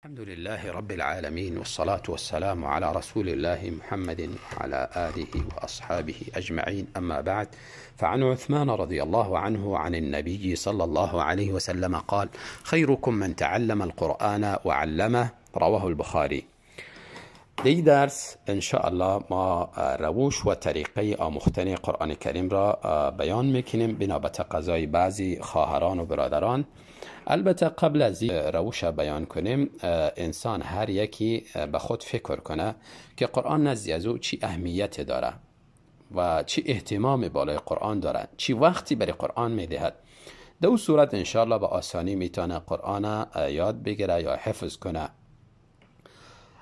الحمد لله رب العالمين، والصلاة والسلام على رسول الله محمد وعلى آله وأصحابه أجمعين، أما بعد، فعن عثمان رضي الله عنه عن النبي صلى الله عليه وسلم قال: خيركم من تعلم القرآن وعلمه. رواه البخاري. در درس انشاءالله ما روش و طریقه آموختن قرآن کریم را بیان میکنیم بنا به تقاضای بعضی خواهران و برادران. البته قبل از این روش بیان کنیم، انسان هر یکی به خود فکر کنه که قرآن نزد از او چی اهمیت داره و چی اهتمام بالای قرآن داره، چی وقتی برای قرآن میدهد. در او صورت انشاءالله به آسانی میتونه قرآن یاد بگیره یا حفظ کنه.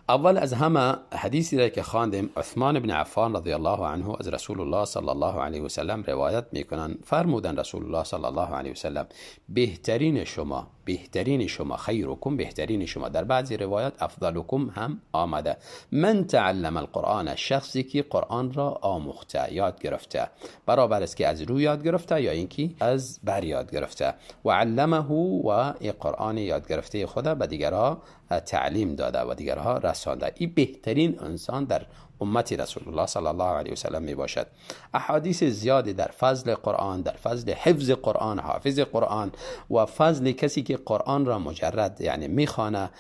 اول از همه حدیثی را که خواندیم، عثمان بن عفان رضی الله عنه از رسول الله صلی الله علیه و سلم روایت میکنن، فرمودن رسول الله صلی الله علیه و سلم: بهترین شما، بهترین شما، خیرکم، بهترین شما، در بعضی روایات افضلکم هم آمده، من تعلم القرآن، شخصی که قرآن را آموخته، یاد گرفته، برابر است که از رو یاد گرفته یا اینکه از بر یاد گرفته، و علمه، و این قرآن یاد گرفته خود به دیگرها تعلیم داده و دیگرها رسانده، این بهترین انسان در امت رسول الله صلی الله علیه و سلم می باشد. احادیث زیادی در فضل قرآن، در فضل حفظ قرآن، حافظ قرآن و فضل کسی که قرآن را مجرد یعنی میخوانه،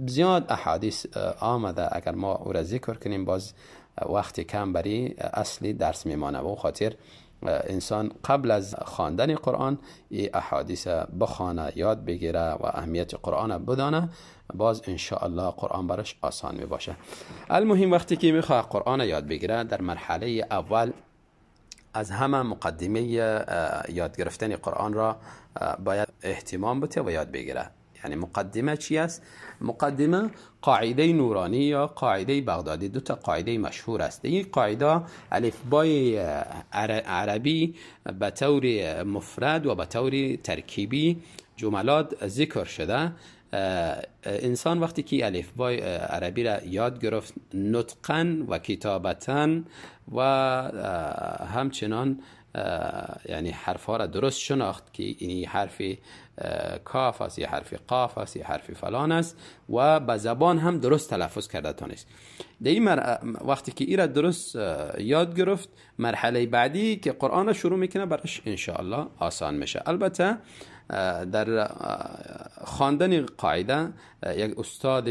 زیاد احادیث آمده. اگر ما او را ذکر کنیم باز وقت کم بری اصلی درس میمانه و خاطر انسان قبل از خواندن قرآن ای احادیث بخوانه، یاد بگیره و اهمیت قرآن بدانه، باز انشاءالله قرآن براش آسان می باشه. المهم وقتی که میخواد قرآن یاد بگیره، در مرحله اول از همه مقدمه یاد گرفتن قرآن را باید اهتمام بده و یاد بگیره. یعنی مقدمه چی است؟ مقدمه قاعده نورانی یا قاعده بغدادی، دو تا قاعده مشهور است. این قاعده الفبای عربی به طور مفرد و به طور ترکیبی جملات ذکر شده. انسان وقتی که الفبای عربی را یاد گرفت، نطقا و کتابتا و همچنان یعنی حرفها را درست شناخت که این حرف کاف است، یا حرف قاف است، یا حرف فلان است، و به زبان هم درست تلفظ کرده تانست. در این وقتی که این را درست یاد گرفت، مرحله بعدی که قرآن را شروع میکنه براش انشاءالله آسان میشه. البته در خواندن قاعده یک استاد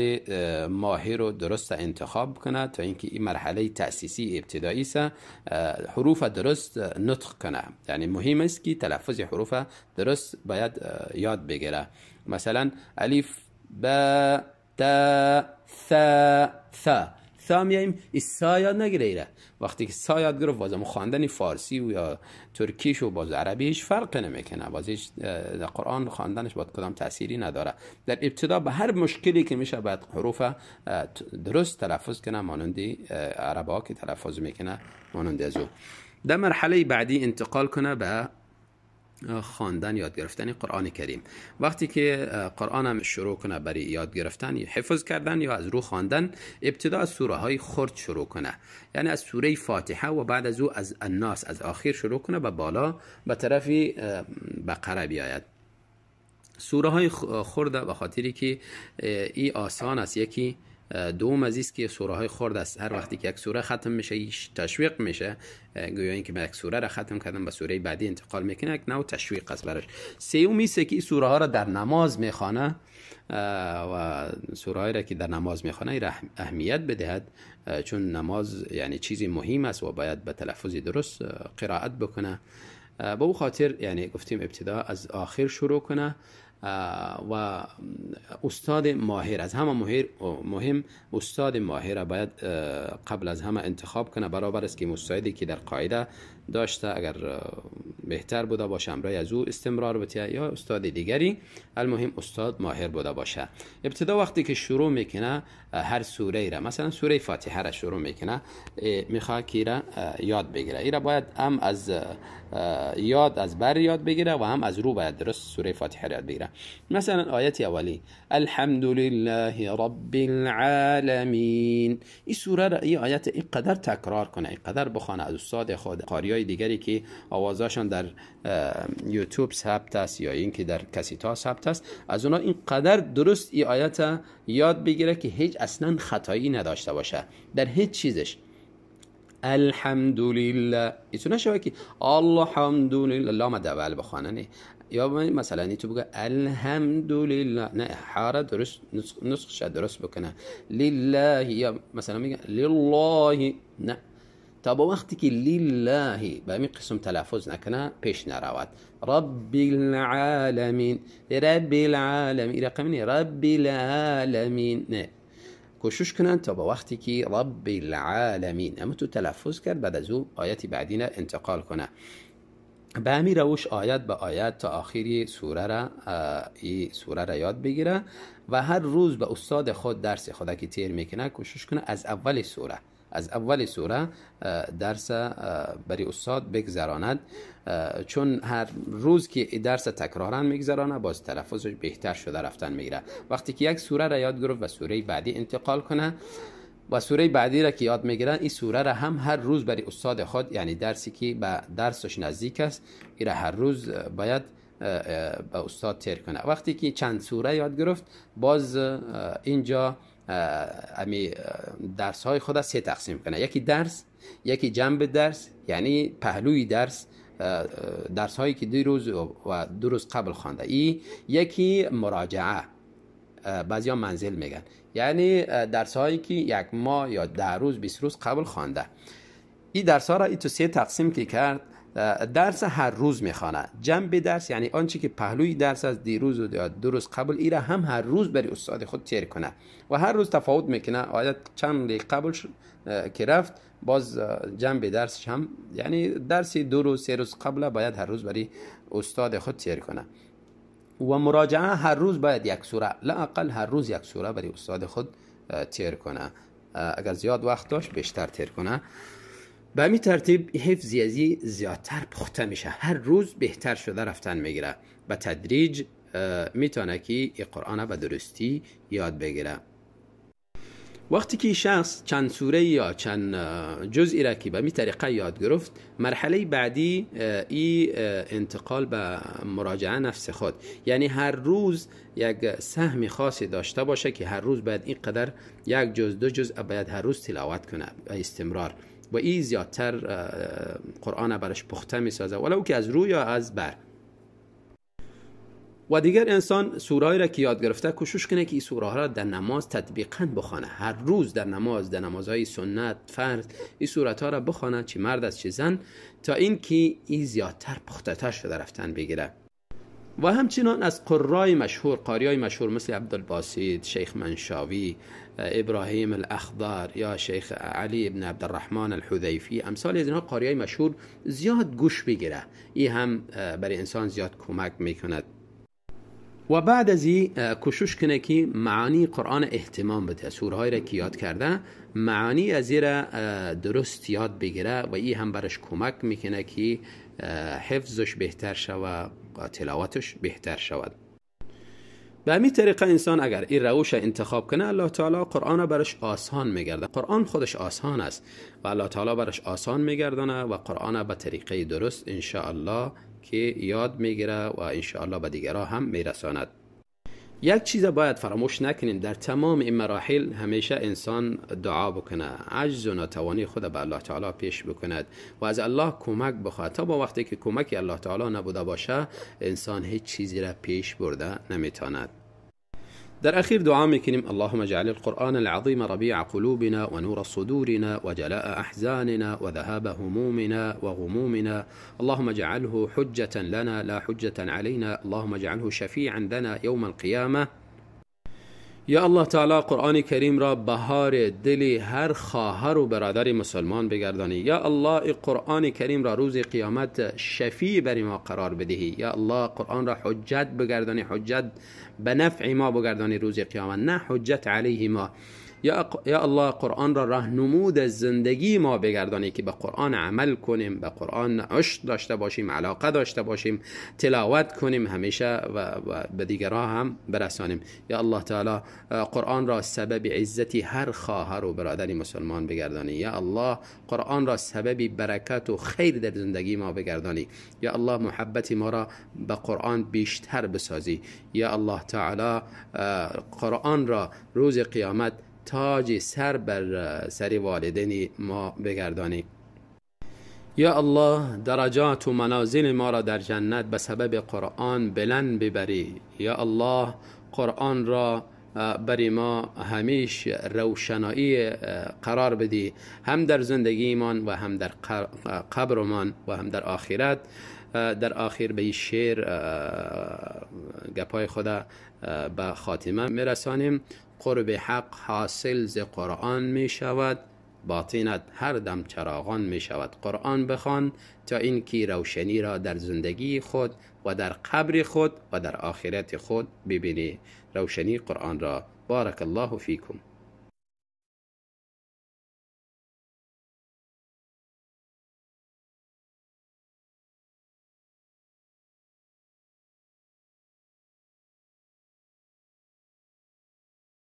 ماهر رو درست انتخاب کنه تا اینکه این مرحله تأسیسی ابتدایی سه حروف درست نطق کنه. یعنی مهم است که تلفظ حروف درست باید یاد بگیره. مثلا الف، با، تا، ثا، ثا، ثا میایم این سا یاد نگیره. ایره وقتی که سا یاد گرفت، باز خواندن فارسی و یا ترکیش و باز عربیش فرق نمیکنه، باز هیچ در قرآن خواندنش باید کدام تأثیری نداره. در ابتدا به هر مشکلی که میشه باید حروف درست تلفظ کنه، مانند عربا که تلفظ میکنه مانند از او. در مرحله بعدی انتقال کنه به خواندن، یاد گرفتن قرآن کریم. وقتی که قرآن هم شروع کنه برای یاد گرفتن یا حفظ کردن یا از رو خواندن، ابتدا از سوره های خرد شروع کنه، یعنی از سوره فاتحه و بعد از او از الناس، از آخر شروع کنه به بالا به طرف بقره بیاید. سوره های خرد به خاطری که ای آسان است، یکی دوم از است که سوره های خرد است. هر وقتی که یک سوره ختم میشه ایش تشویق میشه، گویا اینکه من یک سوره را ختم کردم به سوره بعدی انتقال میکنه، یک نوع تشویق است براش. سوم است که این سوره ها را در نماز میخوانه و سوره هایی را که در نماز میخوانه را اهمیت بدهد، چون نماز یعنی چیزی مهم است و باید به تلفظ درست قرائت بکنه. به او خاطر یعنی گفتیم ابتدا از آخر شروع کنه و استاد ماهر، از همه مهم استاد ماهر باید قبل از همه انتخاب کنه. برابر است که مستعدی که در قاعده داشته اگر بهتر بوده باشه همراه از او استمرار بده یا استاد دیگری، المهم استاد ماهر بوده باشه. ابتدا وقتی که شروع میکنه هر سوره را، مثلا سوره فاتحه را شروع میکنه، میخواد که را یاد بگیره، ای را باید هم از یاد از بر یاد بگیره و هم از رو باید درست سوره فاتحه را یاد بگیره. مثلا آیت اولی الحمدلله رب العالمین، این سوره را، این آیت اینقدر تکرار کنه، اینقدر بخوانه از استاد خود، قاریای دیگری که آوازاشان در یوتیوب ثبت است یا اینکه در کسیتا ثبت است، از اونا اینقدر درست این آیت یاد بگیره که هیچ اصلا خطایی نداشته باشه در هیچ چیزش. الحمدلله ایتو نشوه که الحمدلله لام دول بخوانه، نه، یا مثلا ایتو بگه الحمدلله، نه، حاره درست نسخش درست بکنه، لله، یا مثلا میگه لله، نه، تا با وقتی که لله به همین قسم تلفظ نکنه پیش نرود. رب العالمین، رب العالمین، رقم نه، رب العالمین، نه، کوشش کنن تا با وقتی که رب العالمین اما تو تلفظ کرد، بعد از او آیت بعدی انتقال کنه. به همین روش آیت به آیت تا آخری سوره را، این سوره را یاد بگیره و هر روز به استاد خود درس خود که تیر میکنه کوشش کنه از اول سوره، از اول سوره درس برای استاد بگذراند، چون هر روز که درس تکرارا میگذرانه باز تلفظش بهتر شده رفتن میگیره. وقتی که یک سوره را یاد گرفت و سوره بعدی انتقال کنه و سوره بعدی را که یاد میگیرن، این سوره را هم هر روز برای استاد خود، یعنی درسی که به درسش نزدیک است، این را هر روز باید به استاد تیر کنه. وقتی که چند سوره یاد گرفت، باز اینجا امی درس های خود سه تقسیم کنه، یکی درس، یکی جنب درس، یعنی پهلوی درس، درس هایی که دیروز و دو روز قبل خوانده، ای یکی مراجعه، بعضی ها منزل میگن، یعنی درس هایی که یک ماه یا 10 روز 20 روز قبل خوانده، این درس ها را ای تو سه تقسیم که کرد، درس هر روز میخوانه، جنب درس یعنی آنچه که پهلوی درس از دیروز و یا دو روز قبل، ایره هم هر روز برای استاد خود تیر کنه و هر روز تفاوت میکنه، آیت چند دقیقه قبل که رفت باز جنب درسش هم، یعنی درس 2 روز 3 روز قبل باید هر روز برای استاد خود تیر کنه. و مراجعه هر روز باید یک سوره، لااقل هر روز یک سوره برای استاد خود تیر کنه، اگر زیاد وقت داشت بیشتر تیر کنه. به همین ترتیب حفظ ازی زیادتر پخته میشه، هر روز بهتر شده رفتن میگیره، به تدریج میتونه که این قرآن به درستی یاد بگیره. وقتی که شخص چند سوره یا چند جزئی را که به می طریقه یاد گرفت، مرحله بعدی ای انتقال به مراجعه نفس خود، یعنی هر روز یک سهم خاصی داشته باشه که هر روز باید اینقدر یک جز دو جزء باید هر روز تلاوت کنه به استمرار، و این زیادتر قرآن برش پخته میسازه، ولو که از روی یا از بر. و دیگر انسان سوره را که یاد گرفته کوشش کنه که این سوره را در نماز تطبیقاً بخوانه، هر روز در نماز، در نمازهای سنت فرض این سورت ها را بخوانه، چه مرد است چه زن، تا اینکه این زیادتر پخته تر شده رفتن بگیره. و همچنان از قرای مشهور، قاریای مشهور مثل عبدالباسط، شیخ منشاوی، ابراهیم الاخضر یا شیخ علی ابن عبدالرحمن الحذیفی، امثال از اینها قاریای مشهور زیاد گوش بگیره، این هم برای انسان زیاد کمک میکند. و بعد از این کوشش کنه که معانی قرآن اهتمام بده، سوره های را که یاد کرده معانی از این را درست یاد بگیره و این هم برش کمک میکنه که حفظش بهتر شود و تلاوتش بهتر شود. به همین طریقه انسان اگر این روش انتخاب کنه، الله تعالی قرآن برش آسان میگرده. قرآن خودش آسان است و الله تعالی برش آسان میگردانه و قرآن به طریقه درست انشاءالله که یاد میگیره و انشاءالله به دیگرها هم میرساند. یک چیز باید فراموش نکنیم، در تمام این مراحل همیشه انسان دعا بکنه، عجز و ناتوانی خود به الله تعالی پیش بکند و از الله کمک بخواد. تا با وقتی که کمک الله تعالی نبوده باشه انسان هیچ چیزی را پیش برده نمیتواند. در اخیر دعا میکنیم اللهم اجعل القرآن العظیم ربیع قلوبنا و نور صدورنا و جلاء احزاننا و ذهاب همومنا و غمومنا. اللهم اجعله حجة لنا لا حجة علينا. اللهم اجعله شفیعا لنا یوم القیامة. یا الله تعالی قرآن کریم را بهار دل هر خواهر و برادر مسلمان بگردانی. یا الله قرآن کریم را روز قیامت شفیع بر ما قرار بدهی. یا الله قرآن را حجت بگردانی، حجت به نفع ما بگردانی روز قیامت، نه حجت علیه ما. یا الله قرآن را راهنمود زندگی ما بگردانی که به قرآن عمل کنیم، به قرآن عشق داشته باشیم، علاقه داشته باشیم، تلاوت کنیم همیشه و به دیگران هم برسانیم. یا الله تعالی قرآن را سبب عزت هر خواهر و برادر مسلمان بگردانی. یا الله قرآن را سبب برکت و خیر در زندگی ما بگردانی. یا الله محبت ما را به قرآن بیشتر بسازی. یا الله تعالی قرآن را روز قیامت تاج سر بر سر والدین ما بگردانی. یا الله درجات و منازل ما را در جنت به سبب قرآن بلند ببری. یا الله قرآن را بر ما همیش روشنایی قرار بدی، هم در زندگیمان و هم در قبرمان و هم در آخرت. در آخر به این شعر گپای خدا به خاتمه میرسانیم. قرب حق حاصل ز قرآن می شود، باطنت هر دم چراغان می شود. قرآن بخوان تا اینکه روشنی را در زندگی خود و در قبر خود و در آخرت خود ببینی. روشنی قرآن را. بارک الله فیکم.